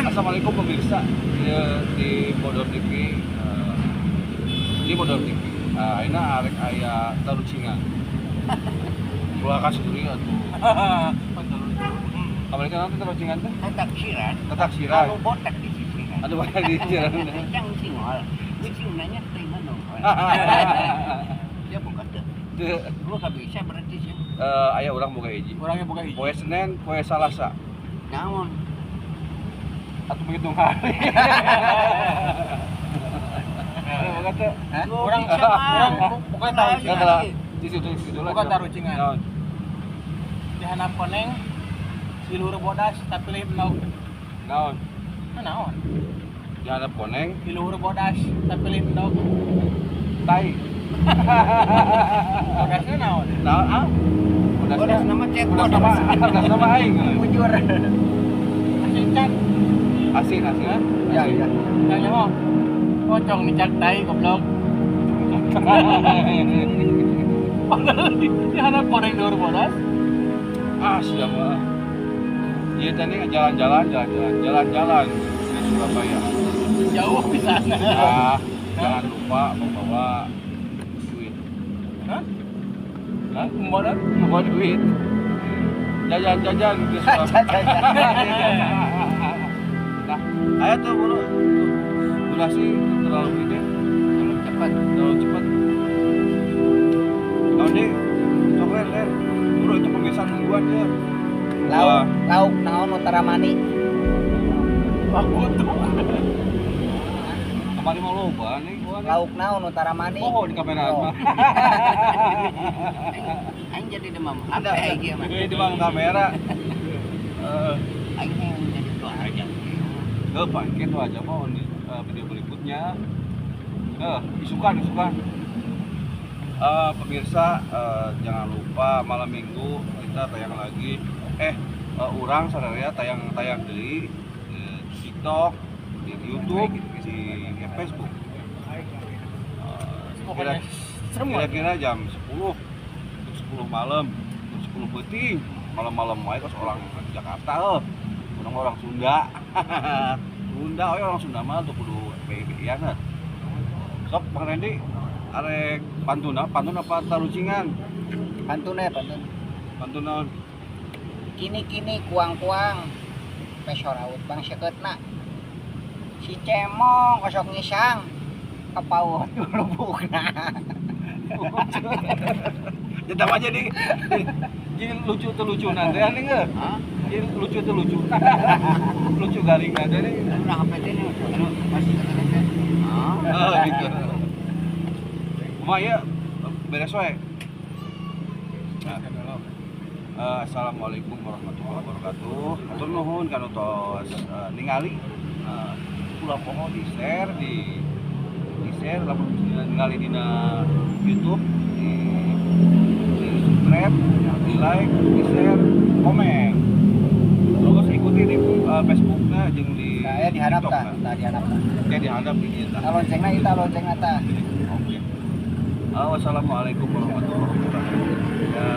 Assalamualaikum pemirsa di Bodor TV, di Bodor TV. Nah, ini arek aya tarucingan. Ulah kasuri atuh. Kamari kan nanti tarucingan teh? Tataksiran. Tataksiran. Anu botak di sisi kan. Aduh, banyak di jalan. Yang singol. Kucing nanya terima nongol. Dia buka tuh. Teu. Gua gak bisa berarti sih. Aya urang boga hiji. Orangnya boga hiji. Poe Senin, poe Salasa. Naon? Atau menghitung hari. Boga teh. Hah? Orang Bisa, mah. orang bukan tarucingan. Enggak lah. Di situ di situ lah. Bukan tarucingan. Naon? Di handap koneng di luhur bodas tapi leuwih endog. Naon? Nah, naon? Di handap koneng, Di luhur bodas tapi leuwih endog. Tai. Bodasnya naon? Naon ah? Bodas Bodas nama cek Bodas nama, bodas nama aing. Bujur. Asin can. Asin, asin. Ya, ya. Tanya mau. Pocong dicak tai goblok. Padahal di handap koneng di luhur bodas. Ah, siapa? Iya tadi jalan-jalan, jalan-jalan, jalan-jalan di Surabaya. Jauh di sana. Ah, jangan lupa membawa duit. Hah? Hah? Membawa Membawa duit. Jajan-jajan di Surabaya. Nah, ayo tuh buru. Durasi terlalu gede, Terlalu cepat. Terlalu cepat. Tahun deh, sok ler, ler. Bro, itu pemirsa nungguan ya. Lauk, lauk naon nu taramani? Aku tuh. Kemarin mau loba nih, gua nih. Lauk naon nu taramani? Oh, di kamera Oh. mah. Aing jadi demam HP aing ieu mah. Ini di bang kamera. Eh, Aing yang jadi tua aja. Ke Pak, itu aja mau di video berikutnya. Isukan, isukan. Pemirsa, jangan lupa malam minggu kita tayang lagi. Urang sadaya tayang-tayang di TikTok, di YouTube, di Facebook. Pokoknya semua. Kira-kira jam 10, jam 10 malam, jam 10 peuting, malam-malam wae kos orang Jakarta heuh. Urang orang Sunda. Sunda we, orang Sunda mah tuh kudu BI-an heuh. Sok Bang Randy arek pantun apa? Pantun apa tarucingan? Pantun ya, pantun. Pantun naon? Kini-kini kuang-kuang peso raut bang sekeutna. Si cemong osok ngisang kapaut lubukna. Tetap aja di jadi lucu tuh lucu nanti aneh nggak? Hah? Jadi lucu tuh lucu. Lucu garing nanti nih. Udah HP teh nih, anu masih kata teh. Ah. Oh, gitu. Kumaha ya beres wae. Nah, assalamualaikum warahmatullahi wabarakatuh. Hatur nuhun kanu tos ningali, ulah poho di share, di share lamun ningali dina YouTube, di subscribe, di like, di share, komen. Terus ikuti di Facebooknya jeung di Nah, ya dihandap TikTok tah, na. Tah dihandap tah. Oke, dihandap di dieu tah. Tah loncengna ieu tah loncengna tah. Oke. Wassalamualaikum warahmatullahi wabarakatuh. Ya.